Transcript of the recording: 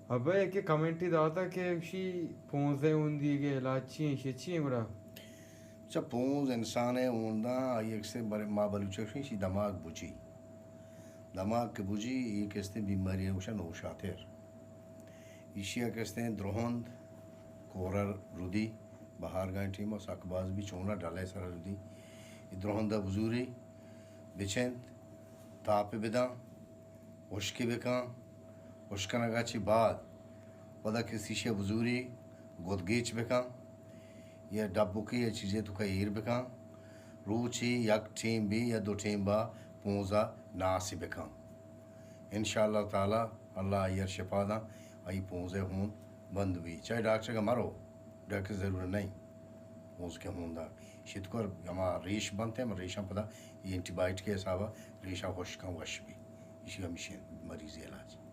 ابا، یکے کمنٹے داتا کہ اشی پونز ءِ ہوندیگ ءِ علاج چی ایں، اشی چی ایں گڑا؟ اچھا، پونز انسان ءِ ہونداں، آئی اکثر بر-، ما بلوچ ءَ گوشیں اشی دماغ بجی۔ دماغ کہ بجی، اے کستیں بیماری ءَ گوشاں نوشاتر۔ ایشی ءَ کستیں درہند کور ءَ ردی، بہارگاہیں ٹیم ءَ سک باز بی، چوناہا ڈل ءِ سرا ردی۔ اے درہند ءَ بزوری، بچنت، تاپے بداں، ہشکے بکن، ہشک کنگ ءَ چہ بعد پدا کسیشی ءَ بزوری، گدگیچ بکن یا ڈبکے یا چیزے توکا ایر بکن، روچے یک ٹیم بی یا دو ٹیم با پونزا ناسے بکن۔ انشاءاللہ تعالی اللہ آئی ءَ شفا داں، آئی پونز ءِ ہون بند بی۔ چاہے ڈاکٹر ءَ مرو، ڈاکٹر ضرورت نہیں پونز کے ہون دا۔ شتکر ہما ریش بنت، ہما ریشاں پدا اینٹی بائیوٹک ءِ حسابا ریشاں ہشکاں وش بی۔ ایشی ہمیشی مریضی علاج۔